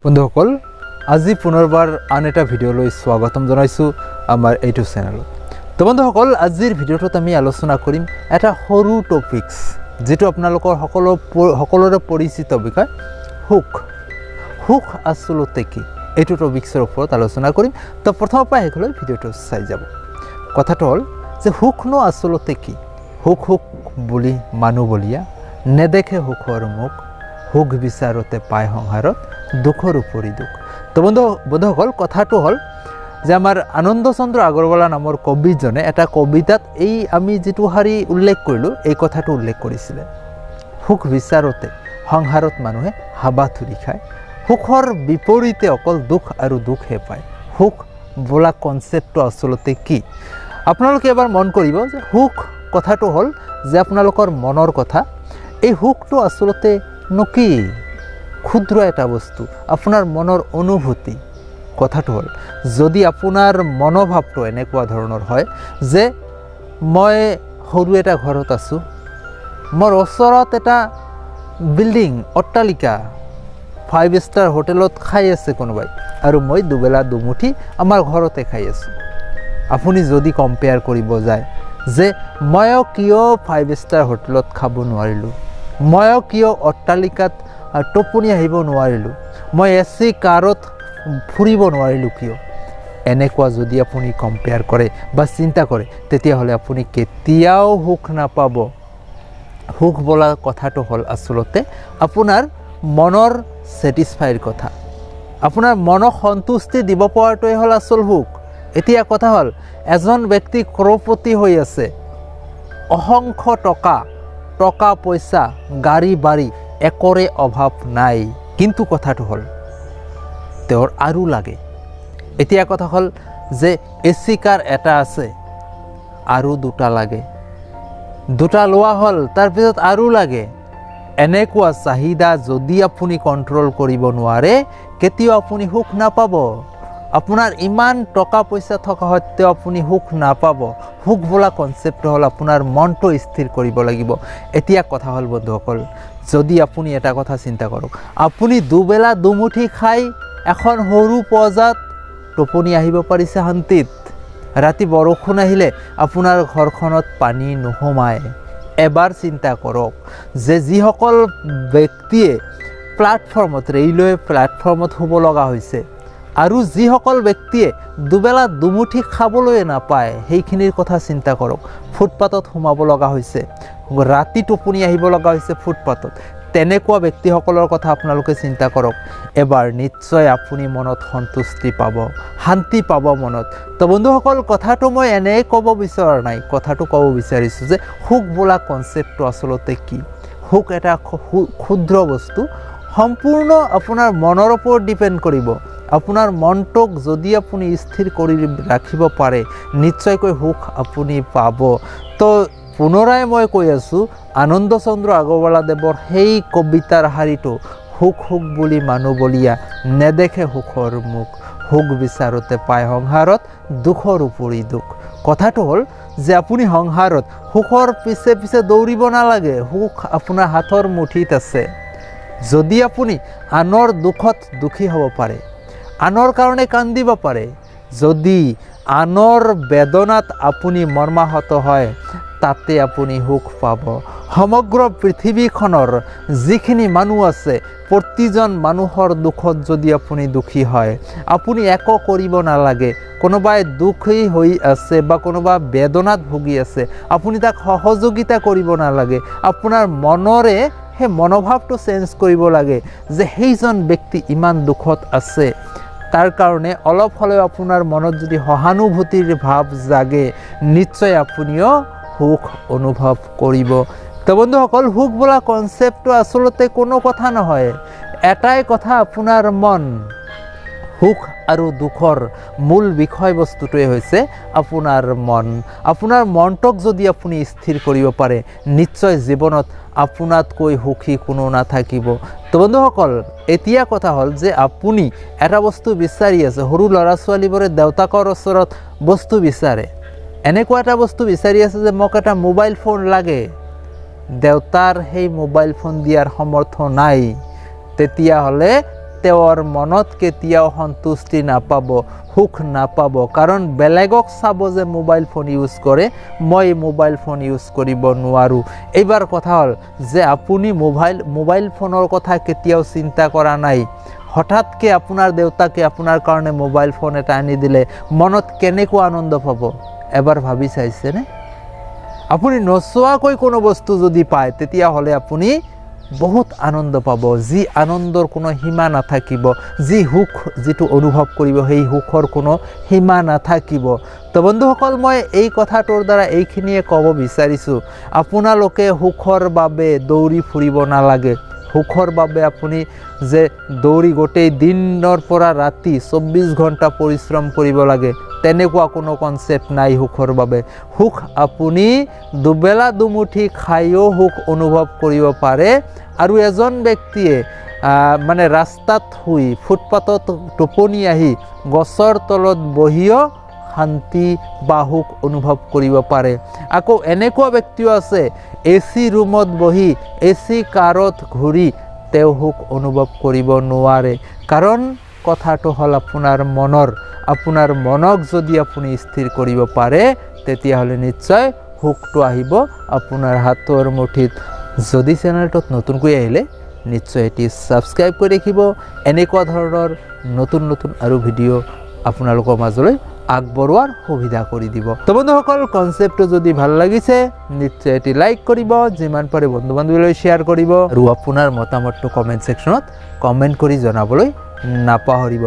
বন্ধুসকল, আজি পুনৰবাৰ আন এটা ভিডিঅ'লৈ স্বাগতম জনাইছোঁ আমাৰ এইটো চেনেলত। তো বন্ধুসকল, আজিৰ ভিডিঅ'টোত আমি আলোচনা কৰিম এটা সৰু টপিকছ, যিটো আপোনালোকৰ সকলোৰে পৰিচিত বিষয়, সুখ। সুখ আচলতে কি, এইটো টপিক্সৰ ওপৰত আলোচনা কৰিম। তো প্ৰথমৰ পৰা শেষলৈ ভিডিঅ'টো চাই যাব। কথাটো হ'ল যে সুখনো আচলতে কি? সুখ সুখ বুলি মানুহ বলিয়া নেদেখে সুখৰ মুখ, সুখ বিচাৰোতে পায় সংসাৰত দুখৰ উপৰি দুখ। তো বন্ধুসকল, কথাটো হ'ল যে আমাৰ আনন্দচন্দ্ৰ আগৰৱালা নামৰ কবিজনে এটা কবিতাত এই আমি যিটো শাৰী উল্লেখ কৰিলোঁ, এই কথাটো উল্লেখ কৰিছিলে। সুখ বিচাৰোতে সংসাৰত মানুহে হাবাথুৰি খায়, সুখৰ বিপৰীতে অকল দুখ আৰু দুখহে পায়। সুখ বোলা কনচেপ্টটো আচলতে কি, আপোনালোকে এবাৰ মন কৰিব যে সুখ কথাটো হ'ল যে আপোনালোকৰ মনৰ কথা। এই সুখটো আচলতে কি? ক্ষুদ্ৰ এটা বস্তু, আপোনাৰ মনৰ অনুভূতি। কথাটো হ'ল যদি আপোনাৰ মনোভাৱটো এনেকুৱা ধৰণৰ হয় যে মই সৰু এটা ঘৰত আছোঁ, মোৰ ওচৰত এটা বিল্ডিং, অট্টালিকা, 5 ষ্টাৰ হোটেলত খাই আছে কোনোবাই আৰু মই দুবেলা দুমুঠি আমাৰ ঘৰতে খাই আছোঁ। আপুনি যদি কম্পেয়াৰ কৰিব যায় যে ময়ো কিয় 5 ষ্টাৰ হোটেলত খাব নোৱাৰিলোঁ, ময়ো কিয় অট্টালিকাত টোপনি আহিব নোৱাৰিলোঁ, মই এ চি কাৰত ফুৰিব নোৱাৰিলোঁ কিয়, এনেকুৱা যদি আপুনি কম্পেয়াৰ কৰে বা চিন্তা কৰে, তেতিয়াহ'লে আপুনি কেতিয়াও সুখ নাপাব। সুখ বোলা কথাটো হ'ল আচলতে আপোনাৰ মনৰ ছেটিছফাইৰ কথা। আপোনাৰ মনক সন্তুষ্টি দিব পৰাটোৱে হ'ল আচল সুখ। এতিয়া কথা হ'ল, এজন ব্যক্তি ক্ৰ'ৰপতি হৈ আছে, অসংখ্য টকা পইচা, গাড়ী বাৰী একৰে অভাৱ নাই, কিন্তু কথাটো হ'ল তেওঁৰ আৰু লাগে। এতিয়া কথা হ'ল যে এ চি কাৰ এটা আছে, আৰু দুটা লাগে, দুটা লোৱা হ'ল, তাৰপিছত আৰু লাগে। এনেকুৱা চাহিদা যদি আপুনি কণ্ট্ৰল কৰিব নোৱাৰে, কেতিয়াও আপুনি সুখ নাপাব। আপোনাৰ ইমান টকা পইচা থকা সত্ত্বেও আপুনি সুখ নাপাব। সুখ বোলা কনচেপ্টটো হ'ল আপোনাৰ মনটো স্থিৰ কৰিব লাগিব। এতিয়া কথা হ'ল বন্ধুসকল, যদি আপুনি এটা কথা চিন্তা কৰক, আপুনি দুবেলা দুমুঠি খাই এখন সৰু পঁজাত টোপনি আহিব পাৰিছে শান্তিত, ৰাতি বৰষুণ আহিলে আপোনাৰ ঘৰখনত পানী নোসোমায়। এবাৰ চিন্তা কৰক যে যিসকল ব্যক্তিয়ে প্লেটফৰ্মত, ৰেইলৱে প্লেটফৰ্মত শুব লগা হৈছে আৰু যিসকল ব্যক্তিয়ে দুবেলা দুমুঠি খাবলৈ নাপায়, সেইখিনিৰ কথা চিন্তা কৰক। ফুটপাতত সোমাব লগা হৈছে, ৰাতি টোপনি আহিব লগা হৈছে ফুটপাতত, তেনেকুৱা ব্যক্তিসকলৰ কথা আপোনালোকে চিন্তা কৰক এবাৰ, নিশ্চয় আপুনি মনত সন্তুষ্টি পাব, শান্তি পাব মনত। তো বন্ধুসকল, কথাটো মই এনেই ক'ব বিচৰা নাই, কথাটো ক'ব বিচাৰিছোঁ যে সুখ বোলা কনচেপ্টটো আচলতে কি। সুখ এটা ক্ষুদ্ৰ বস্তু, সম্পূৰ্ণ আপোনাৰ মনৰ ওপৰত ডিপেণ্ড কৰিব। আপোনাৰ মনটোক যদি আপুনি স্থিৰ কৰি ৰাখিব পাৰে, নিশ্চয়কৈ সুখ আপুনি পাব। তো পুনৰাই মই কৈ আছোঁ, আনন্দচন্দ্ৰ আগৰৱালাদেৱৰ সেই কবিতাৰ শাৰীটো, সুখ সুখ বুলি মানুহ বলিয়া নেদেখে সুখৰ মুখ, সুখ বিচাৰোতে পায় সংসাৰত দুখৰ উপৰি দুখ। কথাটো হ'ল যে আপুনি সংসাৰত সুখৰ পিছে পিছে দৌৰিব নালাগে, সুখ আপোনাৰ হাতৰ মুঠিত আছে। যদি আপুনি আনৰ দুখত দুখী হ'ব পাৰে, আনৰ কাৰণে কান্দিব পাৰে, যদি আনৰ বেদনাত আপুনি মৰ্মাহত হয়, তাতে আপুনি সুখ পাব। সমগ্ৰ পৃথিৱীখনৰ যিখিনি মানুহ আছে, প্ৰতিজন মানুহৰ দুখত যদি আপুনি দুখী হয়, আপুনি একো কৰিব নালাগে। কোনোবাই দুখী হৈ আছে বা কোনোবা বেদনাত ভুগি আছে, আপুনি তাক সহযোগিতা কৰিব নালাগে। আপোনাৰ মনৰে সেই মনোভাৱটো চেঞ্জ কৰিব লাগে যে সেইজন ব্যক্তি ইমান দুখত আছে, তাৰ কাৰণে অলপ হ'লেও আপোনাৰ মনত যদি সহানুভূতিৰ ভাৱ জাগে, নিশ্চয় আপুনিও সুখ অনুভৱ কৰিব। তো বন্ধুসকল, সুখ বোলা কনচেপ্টটো আচলতে কোনো কথা নহয়, এটাই কথা, আপোনাৰ মন। সুখ আৰু দুখৰ মূল বিষয়বস্তুটোৱে হৈছে আপোনাৰ মন। আপোনাৰ মনটোক যদি আপুনি স্থিৰ কৰিব পাৰে, নিশ্চয় জীৱনত আপোনাতকৈ সুখী কোনো নাথাকিব। তো বন্ধুসকল, এতিয়া কথা হ'ল যে আপুনি এটা বস্তু বিচাৰি আছে। সৰু ল'ৰা ছোৱালীবোৰে দেউতাকৰ ওচৰত বস্তু বিচাৰে, এনেকুৱা এটা বস্তু বিচাৰি আছে যে মোক এটা মোবাইল ফোন লাগে, দেউতাৰ সেই মোবাইল ফোন দিয়াৰ সমৰ্থ নাই, তেতিয়াহ'লে তেওঁৰ মনত কেতিয়াও সন্তুষ্টি নাপাব, সুখ নাপাব। কাৰণ বেলেগক চাব যে মোবাইল ফোন ইউজ কৰে, মই মোবাইল ফোন ইউজ কৰিব নোৱাৰোঁ। এইবাৰ কথা হ'ল যে আপুনি মোবাইল ফোনৰ কথা কেতিয়াও চিন্তা কৰা নাই, হঠাৎকৈ আপোনাৰ দেউতাকে আপোনাৰ কাৰণে মোবাইল ফোন এটা আনি দিলে মনত কেনেকুৱা আনন্দ পাব, এবাৰ ভাবি চাইছেনে? আপুনি নচোৱাকৈ কোনো বস্তু যদি পায়, তেতিয়াহ'লে আপুনি বহুত আনন্দ পাব, যি আনন্দৰ কোনো সীমা নাথাকিব, যি সুখ যিটো অনুভৱ কৰিব সেই সুখৰ কোনো সীমা নাথাকিব। তো বন্ধুসকল, মই এই কথাটোৰ দ্বাৰা এইখিনিয়ে ক'ব বিচাৰিছোঁ, আপোনালোকে সুখৰ বাবে দৌৰি ফুৰিব নালাগে। সুখৰ বাবে আপুনি যে দৌৰি গোটেই দিনৰ পৰা ৰাতি 24 ঘণ্টা পৰিশ্ৰম কৰিব লাগে, তেনেকুৱা কোনো কনচেপ্ট নাই সুখৰ বাবে। সুখ আপুনি দুবেলা দুমুঠি খায়ো সুখ অনুভৱ কৰিব পাৰে। আৰু এজন ব্যক্তিয়ে মানে ৰাস্তাত শুই, ফুটপাথত টোপনি আহি গছৰ তলত বহিও শান্তি বা সুখ অনুভৱ কৰিব পাৰে। আকৌ এনেকুৱা ব্যক্তিও আছে, এ চি ৰুমত বহি, এ চি কাৰত ঘূৰি তেওঁ সুখ অনুভৱ কৰিব নোৱাৰে। কাৰণ কথাটো হ'ল আপোনাৰ মনৰ, আপোনাৰ মনক যদি আপুনি স্থিৰ কৰিব পাৰে, তেতিয়াহ'লে নিশ্চয় সুখটো আহিব আপোনাৰ হাতৰ মুঠিত। যদি চেনেলটোত নতুনকৈ আহিলে, নিশ্চয় এটি ছাবস্ক্ৰাইব কৰি ৰাখিব। এনেকুৱা ধৰণৰ নতুন নতুন আৰু ভিডিঅ' আপোনালোকৰ মাজলৈ আগবঢ়োৱাৰ সুবিধা কৰি দিব। তো বন্ধুসকল, কনচেপ্টটো যদি ভাল লাগিছে, নিশ্চয় এটি লাইক কৰিব, যিমান পাৰে বন্ধু বান্ধৱীলৈ শ্বেয়াৰ কৰিব আৰু আপোনাৰ মতামতটো কমেণ্ট ছেকশ্যনত কমেণ্ট কৰি জনাবলৈ নাপাহৰিব।